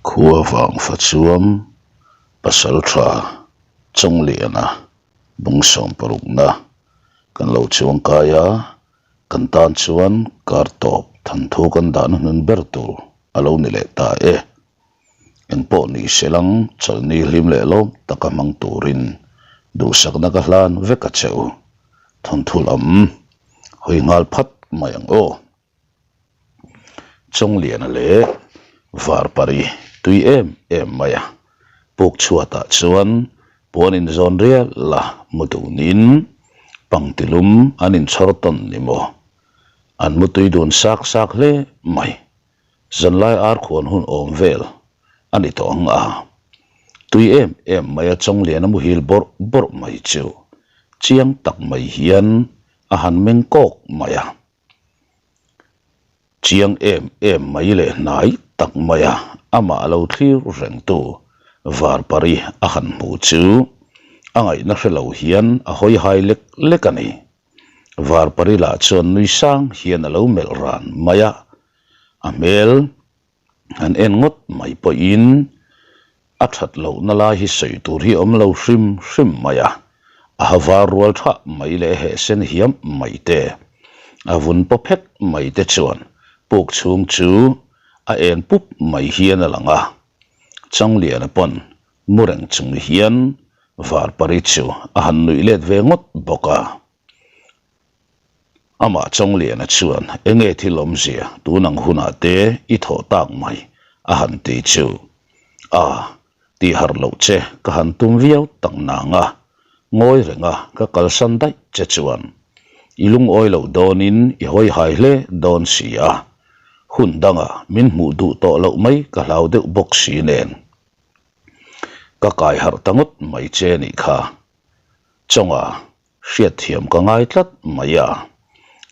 Khua vang fa chuam Pasaltha Chawngliana bung sawmparukna kan lo chuangkai a, kan tan chuan kar tawp thanthu kan dahna hnun ber tur a lo ni leh ta e. Engpawh ni selang chawlhni hlim leh lawm taka hmang turin duhsakna ka hlan vek a che u. Thawnthu lam hawi nghal phat mai ang aw. Chawngliana leh Varpari tui em em mai a, puk chhuatah chuan puan inzawn rial la mu dunin pangtilum an inchhawr tawn ni maw? An mu tui dun sak sak hle mai. Zanlai ar khuan hun awm vel a ni tawh ang a, tui em em mai a Chawngliana muhil bawrh bawrh mai chu chiang tak mai hian a han meng kawk mai a. Chiang em em mai leh hnai tak mai a amah lo thlir rengtu Varpari a han hmuh chu a ngaihna hre lo hian a hawi hai lek lek a ni. Varpari lah chuan nui sang hian a lo melh ran mai a, a hmel an en ngawt mai pawhin a that lohna lai hi sawi tur hi awm lo hrim hrim mai a, a ha var rual thah mai leh heh sen hiam mai te, a vun paw phek mai te chuan puk chhung chu a en pup mai hian a lang a, Changliana pawn mu reng chung hian Varpari chu a han nuih let ve ngawt bawk a. Amah Chawngliana chuan enge thil awmzia tun ang hunah te i thawh tak mai a han ti chu a ti harh loh che ka han tum viau tak nang a, ngawi reng a ka kalsan daih che chuan i lungawi loh dawnin i hawi hai hle dawn si a, hun danga min hmuh duh tawh loh mai ka hlau deuh bawk si nen ka kai harh ta ngawt mai che nih kha. Chawnga hriatthiam ka ngai tlat mai a,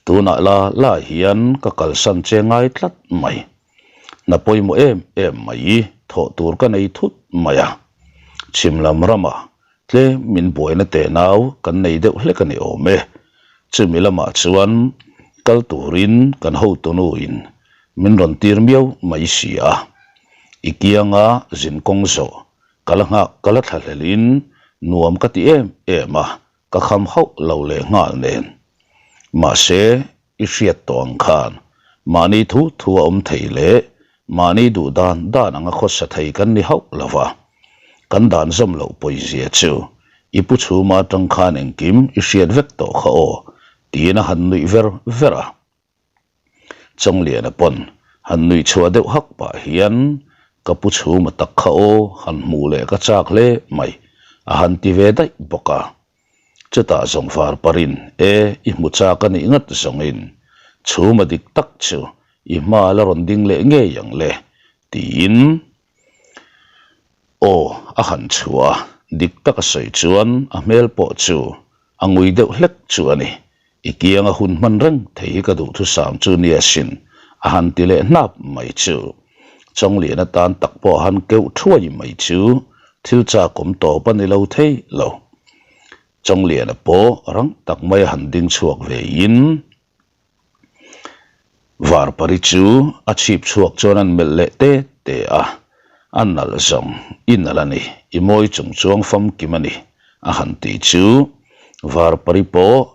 tunah la la hian ka kalsan che ngai tlat mai. Hna pawimawh em em mai thawh tur ka nei thut mai a, chhim lam ramah tlem min buaina tenau kan nei deuh hlek a ni awm e. Chumi lamah chuan kal turin kan hotunuin min rawn tir miau mai si a, i kianga zin kawng zawh Ka la nghak, ka la thlahlelin nuam ka ti em em a, ka kham hauh lo leh nghal nen. Mahse, i hriat tawh ang khan mahni thu thu a awm thei leh mahni duh dan dan anga khawsa thei kan ni hauh lo va. Kan dan zawm loh pawizia chu i pu chhuma atang khan engkim i hriat vek tawh kha aw, tiin a han nuih ver ver a. Chawngliana pawn han nuih chhuah deuh hak pah hian ka pu chhuma tak kha aw han hmuh leh ka chak hle mai a han ti ve daih bawk a. Chutah zawng var parin e i hmu chak a nih ngat zawngin chhuma dik tak chu i hma la rawn ding leh ngei ang le tiin aw a han chhuah a, dik tak a sawi chuan a hmel pawh chu a ngui deuh hlek chu a ni. I kianga hun hman reng thei hi ka duhthusam chu nia sin, a han ti leh hnap mai chu. Chawnglian atan tak pawh a han keuh thuai mai chu thil chakawm tawp a ni lo thei lo. Chawngliana pawh rang tak mai a han ding chhuak ve in Varpari chu a chhip chhuak chuan an melh leh te te a, a nalh zawng i nalh a ni, i mawi chung chuang famkim a ni a han ti chu Varpari pawh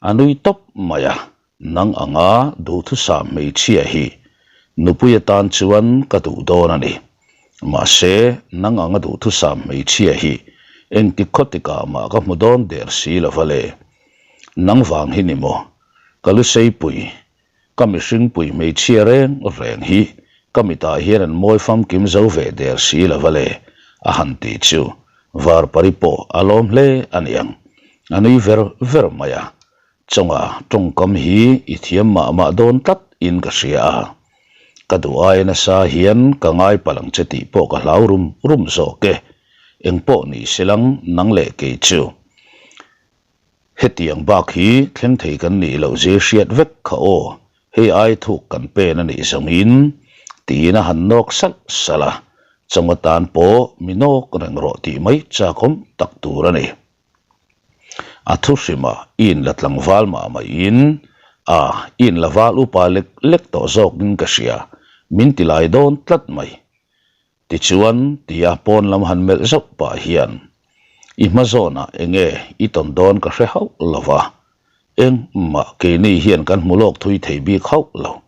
a nui tawp mai a, nang anga duhthusam hmeichhia hi nupui atan chuan ka duh dawn a ni, mahse nang anga duhthusam hmeichhia hi engtik khawtikah mah ka hmu dawn der si lo va le, nang vang hi ni maw? Ka luseipui, ka mihringpui hmeichhia reng reng hi ka mitah hian an mawi famkim zo ve der si lo va le, a han ti chu Varpari pawh a lawm hle a niang. A nui ver ver mai a, Chawnga tawngkam hi i thiam mah mah dawn tlat in ka hria a, ka duh ai nasa hian ka ngai palh ang che tih pawh ka hlau rum rum zawk e, engpawh ni selang nang leh kei chu. Hetiang bak hi thleng thei kan nih loh zir hriat vek kha aw, hei ai thuk kan pen a nih zawngin tiin a han nawk salh salh a, chawng atan pawh mi nawk reng rawh tih mai chakawm tak tur a ni. A thu hrimah i inla tlangval mah maiin a i inla val upa lek lek tawh zawkin ka hria, min ti lai dawn tlat mai. Tichuan, tia pawn lam han melh zauh pah hian, I hma zawnah enge i tawn dawn ka hre hauh lo va, engmah keini hian kan hmu lawk thui thei bik hauh lo.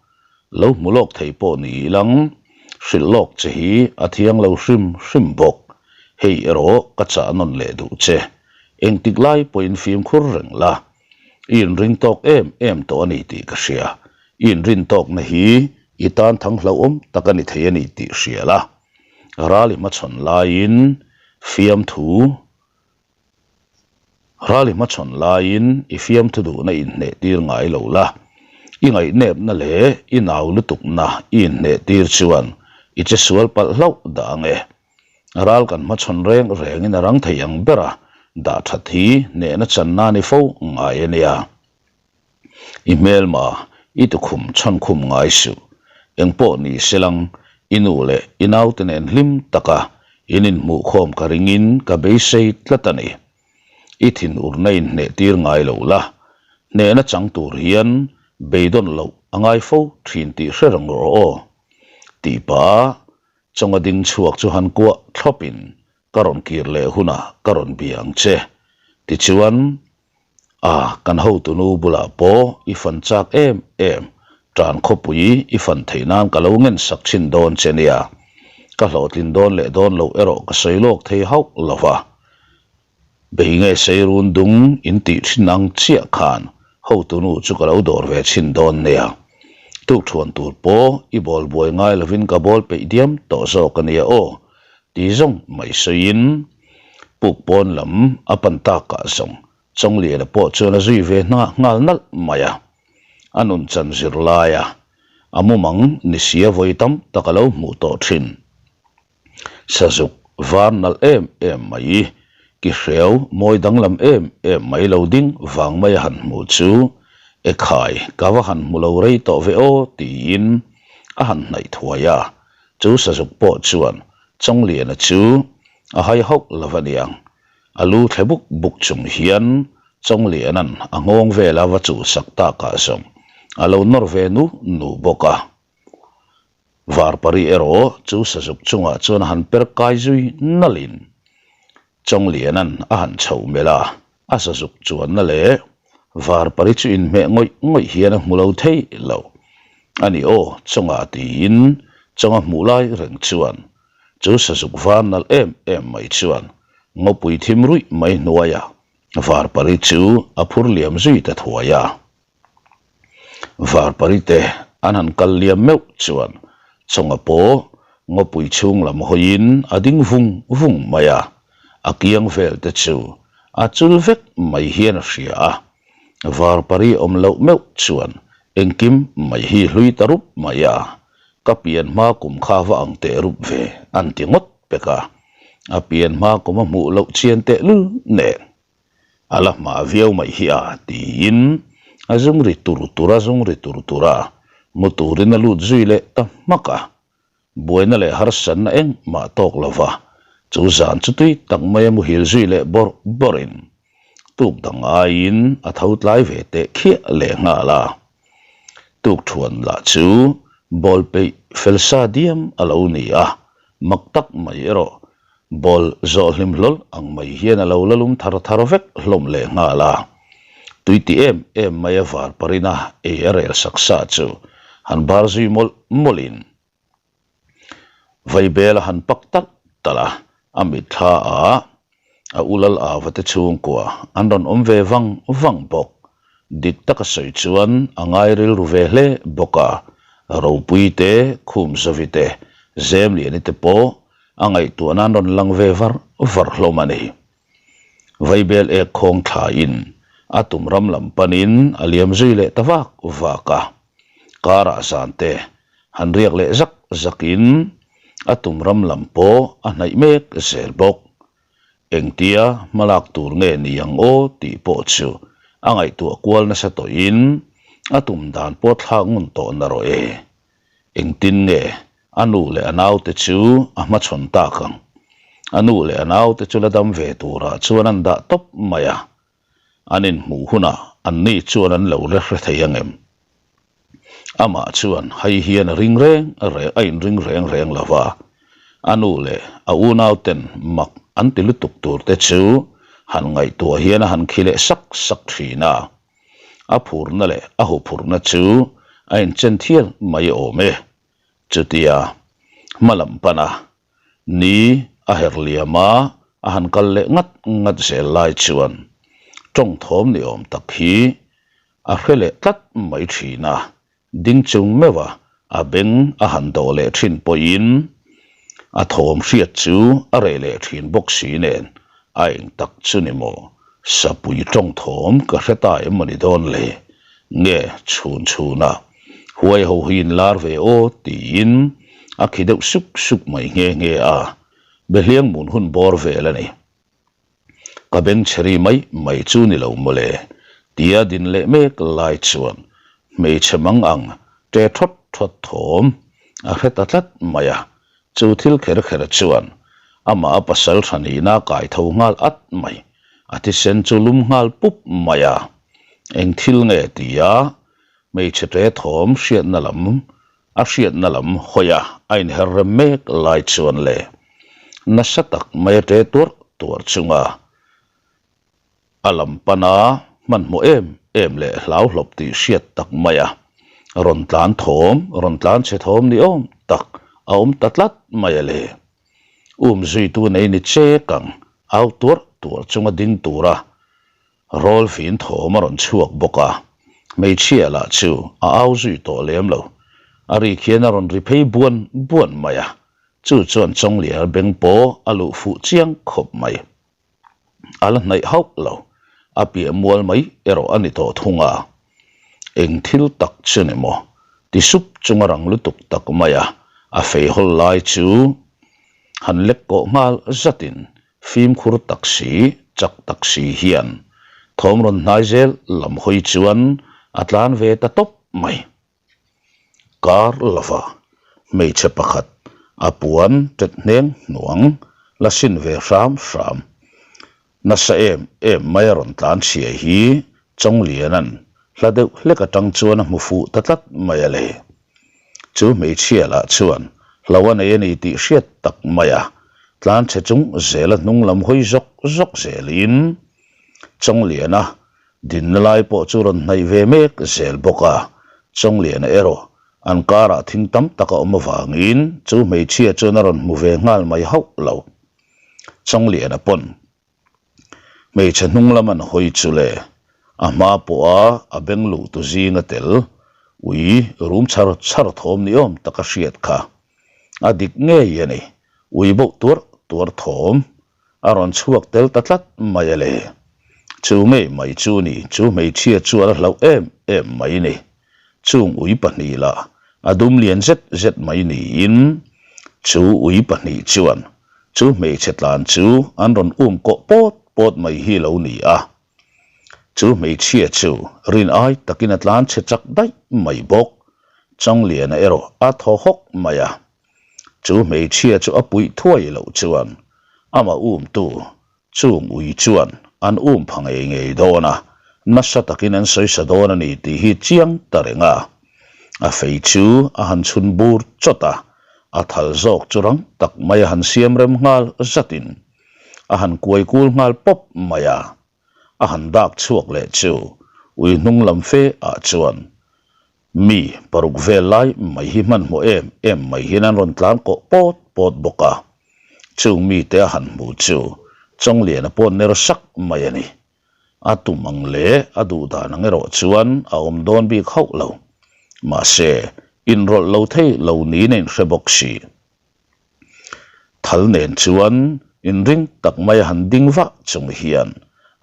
Lo hmu lawk thei pawh ni ilang, hrilh lawk che hi a thiang lo hrim hrim bawk. Hei erawh ka chah nawn leh duh che. Engtik lai pawhin fimkhur reng la. I inring tawk em em tawh a ni tih ka hria. I inrin tawkna hi i tan thang hlauhawm tak a ni thei a ni tih hria la. Ral i hmachhawn laiin fiamthu Ral i hmachhawn laiin i fiamthu duhna inhneh tir ngai lo la. I ngaihnepna leh i nau lutukna i inhneh tir chuan i che sual palh hlauh dah ang e. Ral kan hmachhawn reng rengin a rang thei ang bera dah that hi hnehna channa ni fo ngai a nia. I hmelma, i tukhum chhawnkhum ngai suh. Engpawh ni selang, i nu leh i naute nen hlim taka in inhmuhkhawm ka ringin ka beisei tlat a ni. I thinurna inhneh tir ngai lo la, hnehna chang tur hian beidawn loh a ngai fo thin tih hre reng rawh aw. Tih pah chawnga ding chhuak chu han kuah thlawpin ka rawn kir leh hunah ka rawn bia ang che. Tichuan, A, kan hotunu bulah pawh i fan chak em em, tan khawpui i fan theih nan ka lo ngen sak thin dawn che nia. Ka hlawhtlin dawn leh dawn loh erawh ka sawi lawk thei hauh lo va. Bei nge sei run dung in tih thin ang chiah khan hotunu chu ka lo dawr ve thin dawn nia. Tukthuan tur pawh i bawl buai ngai lovin ka bawl peih diam tawh zawk a nia aw, Ti zawng mai sawiin puk pawn lam a pan takah zawng Chawngliana pawh chuan a zui ve nghal nalh mai a. A nun chan zir laia a mumang ni sia vawi tam tak a lo hmuh tawh thin. Sazuk var nalh em em mai, ki hreu mawi danglam em em mai lo ding vang mai a han hmuh chu, Ekhai, ka va han hmu lo rei tawh ve aw tiin a han hnaih thuai a. Chu sazuk pawh chuan Chawngliana chu a hai hauh lo va niang. A lu thle buk buk chung hian Chawngliana'n a nghawng vela va chuhsak takah zawng a lo nawr ve nu nu bawk a. Varpari erawh chu sazuk chungah chuan a han per kai zui nalhin Chawngliana'n a han chhoh melh a, a sazuk chuanna leh Varpari chu inhmeh ngawih ngawih hian a hmu lo thei lo. A ni aw, Chawnga tiin Chawnga hmuh lai reng chuan chu sazuk var nalh em em mai chuan ngawpui thim ruih mai hnuaiah Varpari chu a phur liam zui ta thuai a. Varparite an han kal liam meuh chuan Chawnga pawh ngawpui chhung lam hawiin a ding vung vung mai a, a kiang vel te chu a chul vek mai hian a hria a. Varpari awm loh meuh chuan engkim mai hi hlui ta rup mai a, ka pian hma kum kha va ang teh rup ve an ti ngawt pek a, a pian hma kum a hmuh loh chian tehlul nen. A la hma viau mai hi a, tiin a zung ri tur tur a zung ri tur tur a, mu turin a lut zui leh ta hmak a. Buaina leh harsatna engmah tawk lo va, chu zan chu tui tak mai a muhil zui leh bawrh bawrhin tuk dang aiin a tho tlai ve teh khiah leh nghal a. Tuk thuan lah chu bawl peih fel sa diam a lo ni a, mak tak mai erawh Bawl zawh hlim hlawl ang mai hian a lo la lum thar thar vek hlawm leh nghal a. Tui ti em em mai a var parina ei a rel sak sa chu han bar zui mawlh mawlhin vaibel a han pak talh talh a, a mitthla ah a ulal ava te chhungkua an rawn awm ve vang vang bawk. Dik taka sawi chuan a ngai rilru ve hle bawk a, Ropui te, Khumzavi te, Zemliani te pawh A ngaihtuah nan rawn lang ve var var hlawm a ni. Vaibel ek khawng thlain a tum ram lam panin a liam zui leh ta vak vak a. Karah zan te han riak leh zak zakin a tum ram lam pawh a hnaih mek zel bawk. Engtia hmalak tur nge ni ang aw tih pawh chu a ngaihtuah kual nasa tawhin a tum dan pawh thlak ngun tawh na rawh e. Engtin nge a nu leh a naute chu a hmachhawn tak ang? A nu leh a naute chu la dam ve turah chuan an dah tawp mai a, an inhmuh hunah anni chuan an lo la hre thei ang em? Amah chuan hei hian a ring reng reng a inring reng reng lo va. A nu leh a unauten mak an ti lutuk tur te chu han ngaihtuah hian a han khi leh sak sak thin a. A phurna leh a huphurhna chu a inchen thial mai awm e. Chutia hma lam pana ni a her liam a, a han kal leh ngat ngat zel lai chuan tawng thawm ni awm tak hi a hre leh tlat mai thin a. Ding chung meuh a, a beng a han dawh leh thin pawhin a thawm hriat chu a reh leh thin bawk si nen a eng tak chu ni maw? Sapui tawng thawm ka hre ta em maw ni dawn le? Nge chhun chhun a, huai ho hi in lar ve aw tiin a khi deuh suk suk mai nghe nghe a, Behliang mun hun bawr vel a ni. Ka beng chheri mai mai chu ni lo mawle, tia din leh mek lai chuan hmeichhe mang ang ṭe ṭhawt ṭhawt thawm a hre ta tlat mai a, chu thil kher kher chuan amah a pasal ṭha nihna a kai tho nghal at mai, a thisen chu lum nghal pup mai a, eng thil nge tia hmeichhe ṭe thawm hriatna lam A hriatna lam hawi a, a inher rem mek lai chuan le nasa tak mai a ṭe tuarh tuarh chunga a lam pana hmanhmawh em em leh hlauhlawp tih hriat tak mai a rawn tlan thawm, rawn tlan chhe thawm ni awm tak a awm ta tlat mai a le. Um zuitu nei ni chek ang, au tuarh tuarh chunga ding tura Rawl fîn thawm a rawn chhuak bawk a, hmeichhia lah chu a au zui tawh lem lo. A rik hian a rawn ri phei buan buan mai a, chu chuan Chawngliar beng pawh a luh fuh chiang khawp mai. A la hnaih hauh lo, a piah mual mai erawh a ni tawh thung a. Eng thil tak chu ni maw? Ti sup chunga rang lutuk tak mai a, a fei hawl lai chu han lek kawh nghal zatin Fimkhur tak si, chak tak si hian thawm rawn hnai zel lam hawi chuan a tlan ve ta tawp mai. Kar lova hmeichhe pakhat a puan tet hneng hnuang la sin ve hram hram. Nasa em em mai a rawn tlan chhia hi Chawngliana'n hla deuh hlek atang chuan a hmu fuh ta tlat mai a le. Chu hmeichhia lah chuan hlo a nei a ni tih hriat tak mai a, tlanchhe chung zela hnung lam hawi zawk zawk zelin Chawngliana dinna lai pawh chu rawn hnaih ve mek zel bawk a, Chawngliana erawh an karah thing tam tak a awm avangin chu hmeichhia chuan a rawn hmu ve nghal mai hauh lo. Chawngliana pawn Hmeichhe hnung lam an hawi chu le, a hma pawha a beng luh tu zing a tel, ui rum chhar chhar thawm ni awm tak a hriat kha. A dik ngei a ni, ui boh tuar tuar thawm a rawn chhuak tel ta tlat mai a le. Chu ngei mai chu ni, chu hmeichhia chuan a hlauh em em mai ni. Chung ui lah a dum lian zet zet mai niin chu ui pahnih chuan chu hmeichhe tlan chu an rawn um kawh pawt pawt mai hi lo ni a. Chu hmeichhia chu rin ai takin a tlan chhe chak daih mai bawk. Changliana erawh a thaw hawk mai a. Chu hmeichhia chu a puih thuai loh chuan amah umtu Chung ui chuan an um pha ngei ngei dawn a, nasa takin an sawi sa dawn a ni tih hi chiang ta reng a. A fei chu a han chhun bur chawt a, a thal zawk chu rang tak mai a han siam rem nghal zatin a han kuai kul nghal pawp mai a. A han dak chhuak leh chu ui hnung lam fe ah chuan Mi paruk vel lai mai hi hmanhmawh em em mai hian an rawn tlan kawh pawt pawt bawk a, chung mite a han hmu chu Chawngliana pawh ner sak mai a ni. A tum ang leh a duh dan ang erawh chuan a awm dawn bik hauh lo. Mahse, inrawlh lo thei lo niin a inhre bawk si. Thal nen chuan inring tak mai a han ding vah chung hian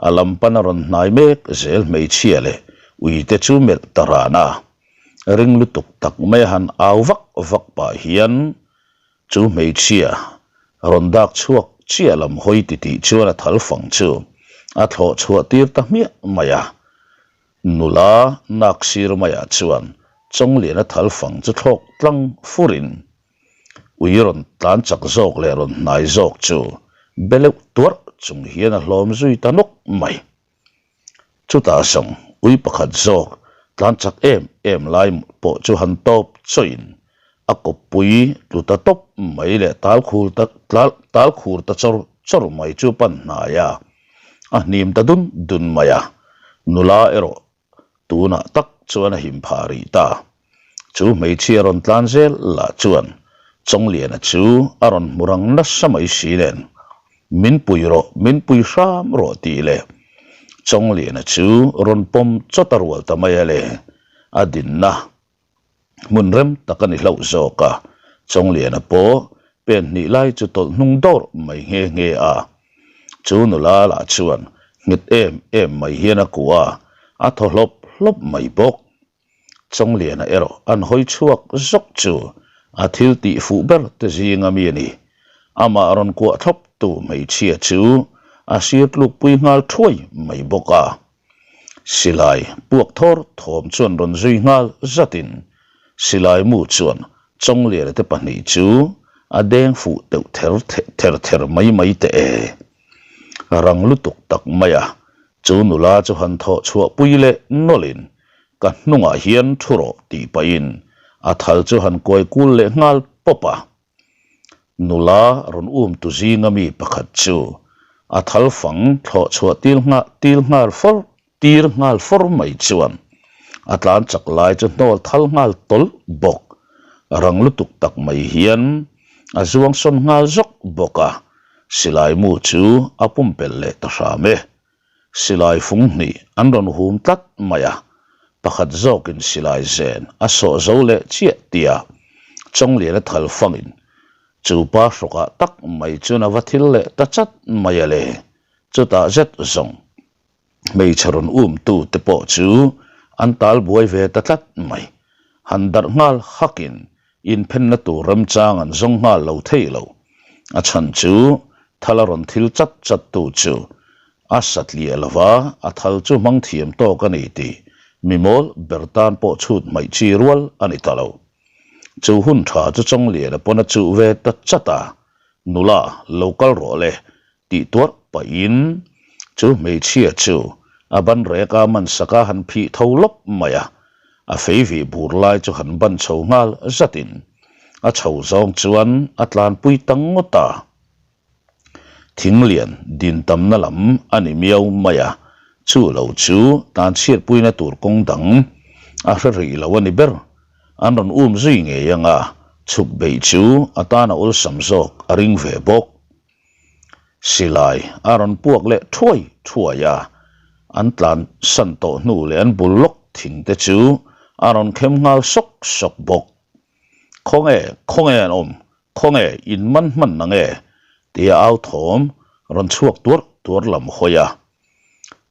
a lam pan a rawn hnai mek zel hmeichhia leh uite chu melh ta ran a. Ring lutuk tak mai a han au vak vak pah hian chu hmeichhia rawn dak chhuak chiah lam hawi titih chuan a thal fang chu a thlawh chhuah tir ta hmiah mai a. Nula nak sir maiah chuan Chawngliana thal fang chu thlawk tlang furin Ui rawn tlan chak zawk leh rawn hnai zawk chu beleuh tuarh chung hian a hlawm zui ta nawk mai. Chutah zawng ui pakhat zawk tlan chak em em lai pawh chu han tawp chawin. A kawppui tlu ta tawp mai leh tal khur ta tal khur ta chawr chawr mai chu pan hnai a, a hnim ta dun dun mai a, nula erawh tunah tak chuan a him phah rih ta. Chu hmeichhia rawn tlan zel lah chuan Chawngliana chu a rawn hmu rang nasa mai si nen, Min pui rawh, min pui hram rawh tih leh Chawngliana chu rawn pawm chawt a rual ta mai a le, a dinna Hmun rem tak a ni hlauh zawk a, Chawngliana pawh pen hnih lai chu tawlh hnung dawrh mai nghe nghe a. Chu nula lah chuan nghet em em mai hian a kuah a, a thaw hlawp hlawp mai bawk. Chawngliana erawh an hawi chhuak zawk chu a thil tih fuh ber te zinga mi a ni. Amah rawn kuah thlawp tu hmeichhia chu a sir tlukpui nghal thuai mai bawk a. Silai puak thawr thawm chuan rawn zui nghal zatin silai mu chuan Chawngliana te pahnih chu a deng fuh teuh ther ther ther mai mai teh e. Rang lutuk tak mai a, chu nula chu han thawh chhuah pui leh nawlhin ka hnungah hian thu rawh tih pahin a thal chu han kuai kul leh nghal pawp a. Nula rawn um tu zinga mi pakhat chu a thal fang thlawh chhuah til nghah til nghal fawr tir nghal fawr mai chuan a tlan chak lai chu hnawl thal nghal tawlh bawk. Rang lutuk tak mai hian a zuang sawn nghal zawk bawk a, silai mu chu a pumpelh leh ta hram e. Silai fung hnih an rawn hum tlat mai a, pakhat zawkin silai zen a sawh zo leh chiah tia Chawngliana thal fangin chu pa hrawkah tak mai chuan a va thil leh ta chat mai a le. Chutah zet zawng hmeichhe rawn umtu te pawh chu an tal buai ve ta tlat mai. Han darh nghal hakin Inphenna tur remchang an zawng nghal lo thei lo. A chhan chu thal a rawn thil chat chat tu chu a satliah lo va, a thal chu hmang thiam tawk a ni tih mi mawl ber tan pawh chhut hmaih chi rual a ni ta lo. Chu hun tha chu Chawngliana pawn a chuh ve ta chat a, Nula, lo kal rawh le tih tuarh pahin chu hmeichhia chu a ban rek a man sak a han phih tho lawp mai a, a fei vih bur lai chu han ban chho nghal zatin a chho zawng chuan a tlanpui ta ngawt a. Thinglian din tamna lam a ni miau mai a, chu lo chu tan chhiatpuina tur kawng dang a hre rih lo a ni ber. An rawn um zui ngei anga chhuk beih chu a tan a awlsam zawk a ring ve bawk. Silai a rawn puak leh thuai thuai a, an tlan san tawh hnu leh an bul lawk thing te chu a rawn khem nghal sawk sawk bawk. Khawnge, khawnge an awm, khawnge in man hman na nge? tia au thawm rawn chhuak tuar tuar lam hawi a.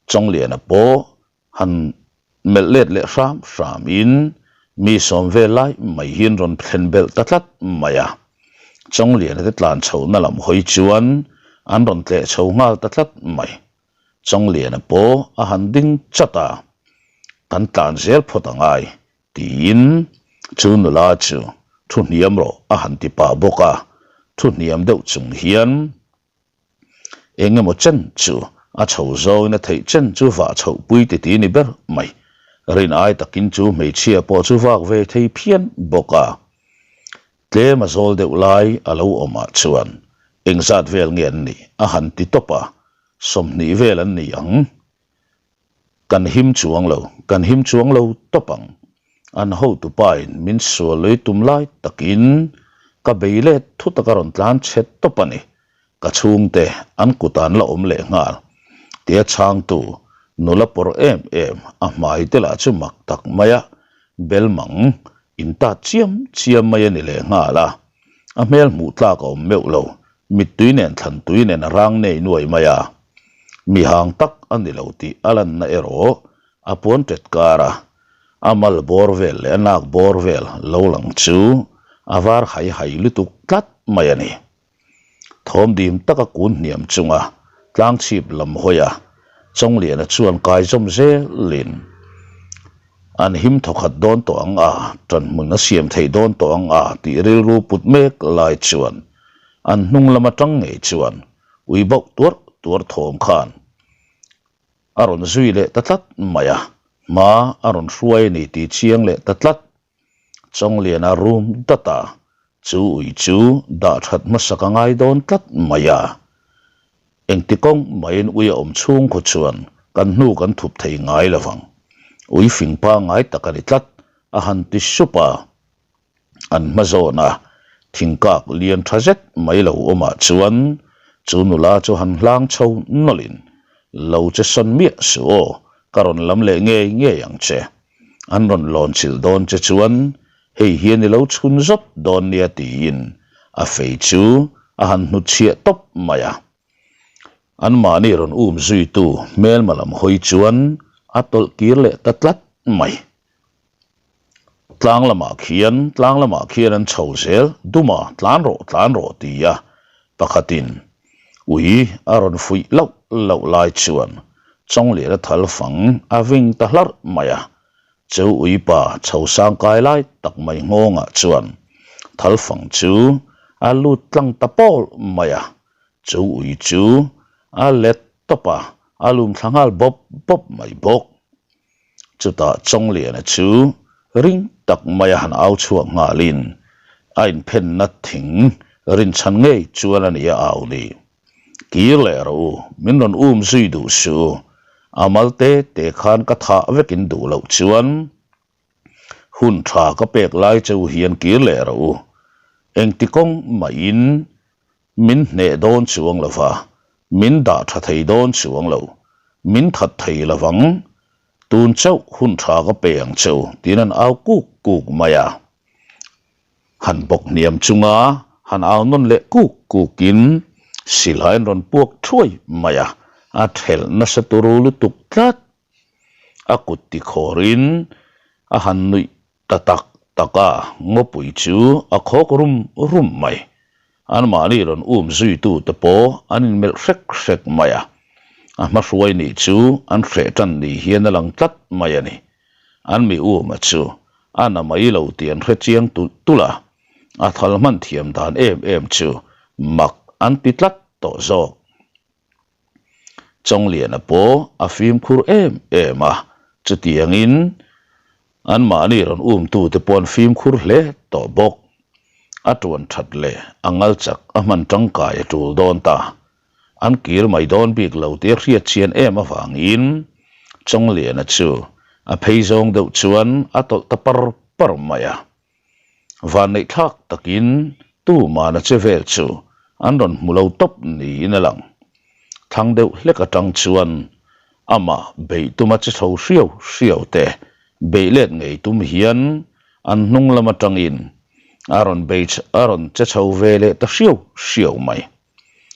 Chawngliana pawh Han melh let leh hram hram in mi sawm vel lai mai hian rawn thlen belh ta tlat mai a. Chawngliana te tlan chhohna lam hawi chuan an rawn tleh chho nghal ta tlat mai. Chawngliana pawh a han ding chat a, Kan tlan zel phawt a ngai tiin chu nula chu thu hniam rawh a han ti pah bawk a. Thu hniam deuh chung hian Eng emaw chen chu a chho zawngin a theih chen chu vah chhoh pui ti ti ni ber mai. Rin ai takin chu hmeichhia pawh chu vak ve thei phian bawk a. Tlem a zawl deuh lai a lo awmah chuan engzat vel nge an nih a han ti tawp a, 20 vel an ni ang. Kan him chuang lo, kan him chuang lo tawp ang. An hotupain min sual lui tum lai takin ka bei let thu taka rawn tlan chhe tawp a ni. Ka chhungte an kut an la awm leh nghal. Tia chhangtu nula pawr em em a hmai te lah chu mak tak mai a, belmang in tat chiam chiam mai a ni leh nghal a. A hmel hmuh tlak a awm meuh lo, mittui nen thlan tui nen a rang nei nuai mai a. Mi hang tak a ni lo tih a lanna erawh a puan tet kar a, a mal bawr vel leh a nak bawr vel lo lang chu a var hai hai lutuk tlat mai a ni. Thawm dim taka kun hniam chunga tlang chhip lam hawi a, Chawngliana chuan kai zawm zelin an him thawkhat dawn tawh ang a, ṭanhmun a siam theih dawn tawh ang a tih rilru put mek lai chuan an hnung lam aṭang ngei chuan ui bauh tuar tuar thawm khan a rawn zui leh ta tlat mai a, hma a rawn hruai a ni tih chiang leh ta tlat. Chawngliana rum dat a. Chu ui chu dah that hmasak a ngai dawn tlat mai a. Engti kawng maiin ui a awm chhung khaw chuan kan hnu kan thup thei ngai lo vang. Ui fing pangngai tak a ni tlat, a han ti sup a. An hma zawn a, thingkak lian tha zet mai lo awmah chuan chu nula chu han hlang chho nawlhin, Lo che sawn miah suh aw, ka rawn lam leh ngei ngei ang che. An rawn lawn chilh dawn che chuan hei hian i lo chhun zawt dawn nia tiin a fei chu a han hnutchhiah tawp mai a. Anmahni rawn um zuitu hmelma lam hawi chuan a tawlh kir leh ta tlat mai. Tlang lamah khian, tlang lamah khian an chho zel, Duma, tlan rawh, tlan rawh ti a pakhatin ui a rawn fuih loh loh lai chuan Chawngliana thal fang a ving ta hlarh mai a, chu uipa chho sang kai lai tak mai nghawngah chuan thal fang chu a lut tlang ta pawl mai a, chu ui chu a let tawp a, a lum thla nghal bawp bawp mai bawk. Chutah Chawngliana chu ring tak maia han au chhuak nghalin a inphenna thing rinchhan ngei chuan a ni a au ni. Kir leh rawh u, min rawn um zui duh suh u, a mal te te khan ka thah vekin duh loh chuan hun tha ka pek lai che u hian kir leh rawh u, engti kawng mahin Min hneh dawn chuang lo va, min dah tha thei dawn chuang lo, min that thei lo vang, tun chauh hun tha ka pe ang che u, tiin an au kuk kuk mai a. Han bawk hniam chunga han au nawn leh kuk kukin silai an rawn puak thuai mai a, a thelh nasa turu lutuk tlat. A kut tikhawrin a han nuih Ta tak tak a, ngawpui chu a khawk rum rum mai. Anmahni rawn um zuitute pawh an inmelh hrek hrek mai a. A hmahruai nih chu an hreh tan ni hian a lang tlat mai a ni. An mi uma chu a na mai lo tih an hre chiang tulh tulh a, a thal hman thiam dan em em chu mak an ti tlat tawh zawk. Chawngliana pawh a fimkhur em em a, chutiangin anmahni rawn umtute pawh an fimkhur hle tawh bawk. A tuan that leh a ngal chak a hman tangkai a tul dawn ta. An kir mai dawn bik lo tih a hriat chian em avangin Chawngliana chu a phei zawng deuh chuan a tawlh ta par par mai a. Vanneih thlak takin tumana che vel chu an rawn hmu lo tawp niin a lang. Thlang deuh hlek atang chuan amah beih tuma che chho hriau hriau te beih let ngei tum hian an hnung lam atangin a rawn bei a rawn che chho ve leh ta hriau hriau mai.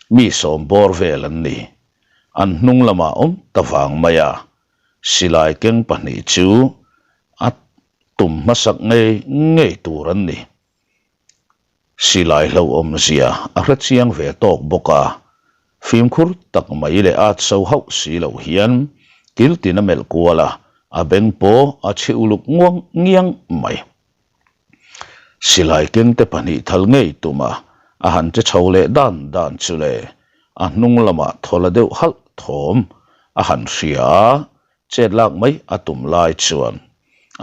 Mi sawm bawr vel an ni. An hnung lamah awm ta vang mai a, silai keng pahnih chu a Tum hmasak ngei ngei tur an ni. Silai hlauhawmzia a hre chiang ve tawk bawk a, fimkhur tak mai leh at so hauh si lo hian kiltin a melh kual a, a beng pawh a chhi uluk nguang ngiang mai. Silai kengte pahnih thal ngei tuma a han che chho leh dan dan chu le, a hnung lamah thawla deuh halh thawm a han hria a, Chet lak mai a tum lai chuan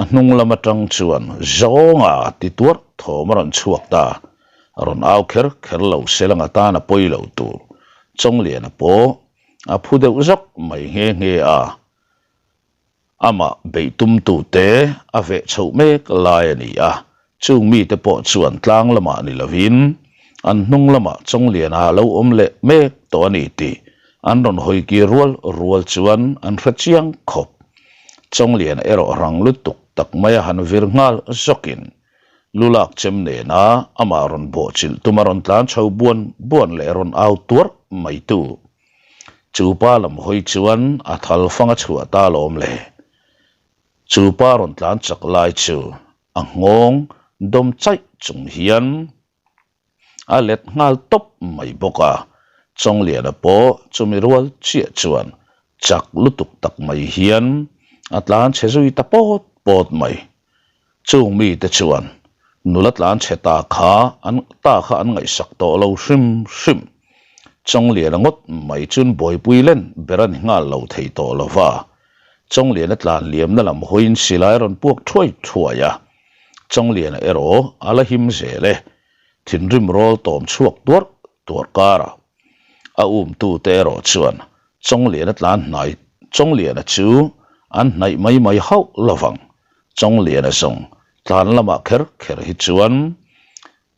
a hnung lam atang chuan zawnga ti tuarh thawm a rawn chhuak ta. A rawn au kher kher lo se lang atan a pawi lo tur. Chawngliana pawh a phu deuh zawk mai nghe nghe a. Amah beih tumtute a veh chhoh mek lai a ni a. Chung mite pawh chuan tlang lamah ni lovin an hnung lamah Chawngliana a lo awm leh mek tawh a ni tih an rawn hawi kir rual rual chuan an hre chiang khawp. Chawngliana erawh rang lutuk tak maia han vir nghal zawkin lu lak chem nena amah rawn bawhchilh tuma rawn tlan chho buan buan leh rawn au tuarh mai tu chu pa lam hawi chuan a thal fang a chhuah ta lawm le. Chu pa rawn tlan chak lai chu A nghawng dawm chaih chung hian a let nghal tawp mai bawk a, Chawngliana pawh chumi rual chiah chuan chak lutuk tak mai hian a tlan chhe zui ta pawt pawt mai. Chung mite chuan nula tlan chhe ta kha an ta kha an ngaihsak tawh lo hrim hrim. Chawngliana ngawt mai chun buaipui len ber a ni nghal lo thei tawh lo va, Chawngliana tlan liamna lam hawiin silai a rawn puak thuai thuai a, Chawngliana erawh a la him zel e. Thinrim rawl tawm chhuak tuarh tuarh karah a umtute erawh chuan Chawngliana tlan hnai Chawngliana chu an hnaih mai mai hauh lovang. Chawngliana zawng tlan lamah kher kher hi chuan